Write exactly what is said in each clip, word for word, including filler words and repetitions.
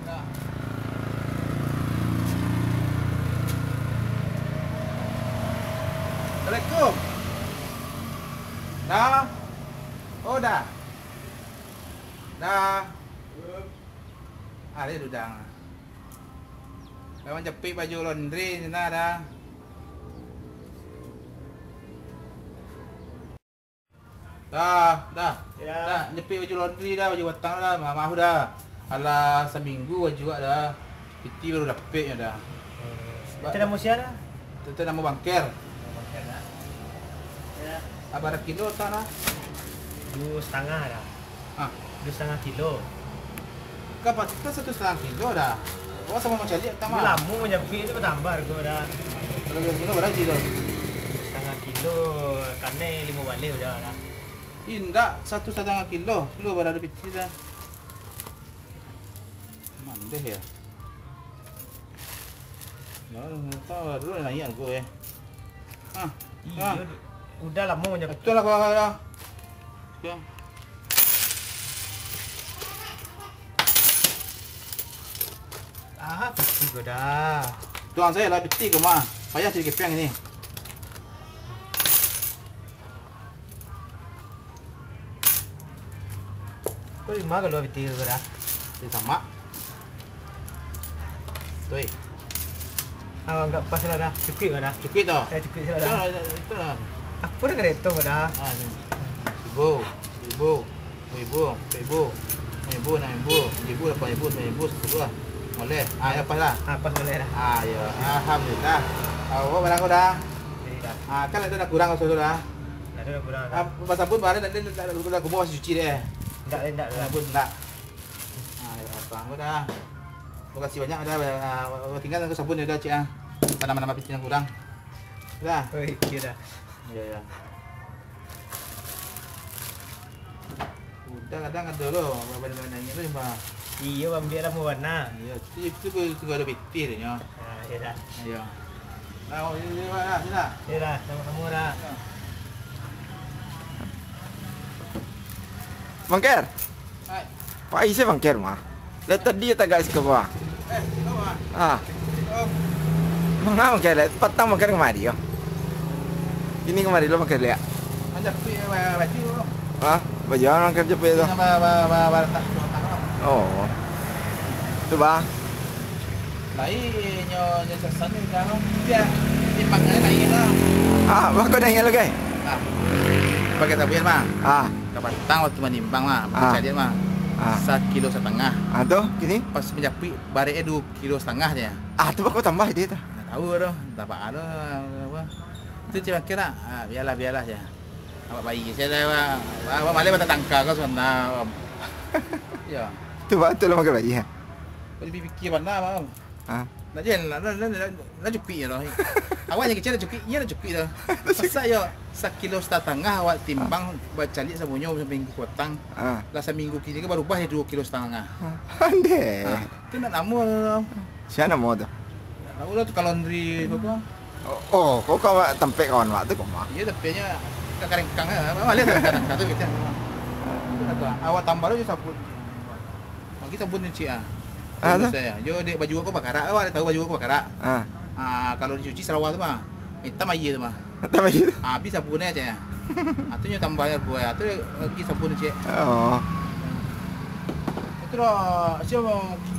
Assalamualaikum. Dah. Oh, dah. Dah. Ari dudang. Dah manjapik baju laundry ni nah, dah. Dah, dah. Ya. Dah, jepik baju laundry dah, baju batang dah. Ma-, maaf dah. Alah saminggu baju awak dah. Piti baru dapeknyo dah. Hmm. Ba- Itu namo sia dah? Itu, itu namo Bangker. Namo Bangker dah. Ya. Bara kilo tak dah? Duo satangah dah. Ah. Duo satangah kilo. Kan patut satu satangah kilo dah. Awak samo mancaliak tak mah? Lamo manjapik tu batambah hargo dah. Kalau duo kilo bara kilo? Duo satangah kilo, kanai limo baleh udah dah. Indak, satu satangah kilo. Lu bara piti dah. Mandeh ya. Nah, tahu dulu naiak hargo eh. Ah, iyo, ah. Udah lamo manjapik. Betul lah kalau, kalau. Oke. Ah, piti ko dah. Tuang saya lah piti ko mah. Payah cari kepeng ni. Kau lima kalau piti ko dah. Piti sama. Tuh. Ah, anggap pas lah dah. Cukuik lah dah. Cukuik tu? Eh, cukuik lah dah. Itulah, itulah. Apa dah kereta ko dah? Ah, ni. Seribu, seribu, seribu, seribu, enam ribu, tujuh ribu, lapan ribu, sembilan ribu, sepuluh lah. Boleh. Ah, ya, pas lah. Ah, pas boleh dah. Ah, ya. Alhamdulillah. Ah, awak barang ko dah. Jadi dah. Ah, kan ada dah kurang sudah dah. Ada dah kurang dah. Ah, pas sabun barang dah, dah, dah, dah, dah kumuh masih cuci deh. Enggak, enggak dah. Sabun enggak. Ah, ya, pasang ko dah. Makasih banyak dah. Ah, tinggal ko sabun dah, cik ah. Panambah-nambah piti nan kurang. Dah. Oh, iya dah. Iya, iya. Udah kadang ado lo, banyak-banyak nangis lo, Mbah. Iyo, ambiak lah mau warna. Iyo, itu, itu, itu, itu ado pitih tu nyo. Ah, iyo dah. Iyo. Nah, oh, iyo, iyo, dah, sini dah. Iyo dah, samo-samo dah. Iyo. Bangker. Hai. Pai se Bangker mah. Lah tadi tagak siko bawah. Eh, siko bawah. Ah. Siko. Manga Bangker lah, patang Bangker kamari yo. Kini kamari lo Bangker liak. Anjak pi, eh, baju lo. Ah, baju apo Bangker japik tu? Ba, ba, ba, ba, letak di batang lo. Oh. Tu bah. Lai nyo, nyo sasan ni dah. Dia timbang aja naik lah. Ah, bah ko naik lo, guys. Nah. Pakai tapian mah. Ah. Kapatang waktu manimbang mah, ah, pancalian mah. Ah. Sakilo satangah. Ah, tu, kini? Pas manjapuik, barek e duo kilo satangah je. Ah, tu bako tambah ide tu. Ndak tahu tu, entah apa tu, apa. Tu cuma kira, ah, biarlah, biarlah je. Awak bayi saya dah, awak, awak, awak malai batangka kau sebenarnya. Ya. Tu batul lah makan bayi, ya? Kau dipikir bana, Bang. Ah. Nak je, nak, nak, nak, nak, nak jupik je lah. Awak yang kecil nak jupik, iya nak jupik lah. Masa ya sakilo satangah awak timbang bacaliak samunyo saminggu kotang. Ah. Lah saminggu kini kan barubah jadi duo kilo satangah. Andeh. Ah, tu nak namo lah. Sia namo tu? Nak namo lah tu Kalondri tu, tu. Oh, oh, kau kawan tampek kawan awak tu kau mah? Iya, tampeknya kat Karengkang lah. Awak lihat kat Karengkang tu kecil. Tu nak tu. Awak tambah tu je sabun. Bagi sabun cuci ah. Ah, tu? Saya. Yo, dek baju aku bakarak, awak tahu baju aku bakarak. Ah. Ah, kalau dicuci sarawa tu mah, hitam aia tu mah. Hitam aia tu? Ah, habis sabun aja ya. Ah, tu nyo tambah air buah. Ah, tu lagi sabun cuci. Oh. Itu dah, siapa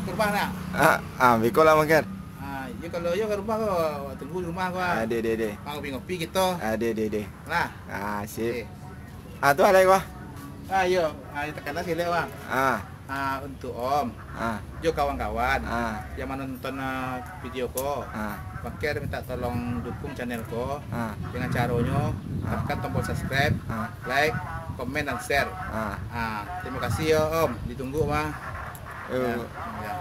ke rumah nak? Ah, ah, biko lah makan. Ah, yo kalau yo ke rumah ko, tunggu di rumah ko. Ah, deh, deh, deh. Mau ngopi-ngopi kito. Ah, deh, deh, deh. Lah. Ah, sip. Okey. Ah, tu alai ko. Ah, yo. Ah, takana silek, Bang. Ah. Ah, untuk Om, ah, jo kawan-kawan, ah, yang manonton, ah, video ko, ah, Bangker minta tolong dukung channel ko, ah, dengan caronyo, ah, tekan tombol subscribe, ah, like, komen, dan share. Ah. Ah, terima kasih yo, Om. Ditunggu mah. Eh, ya, ya.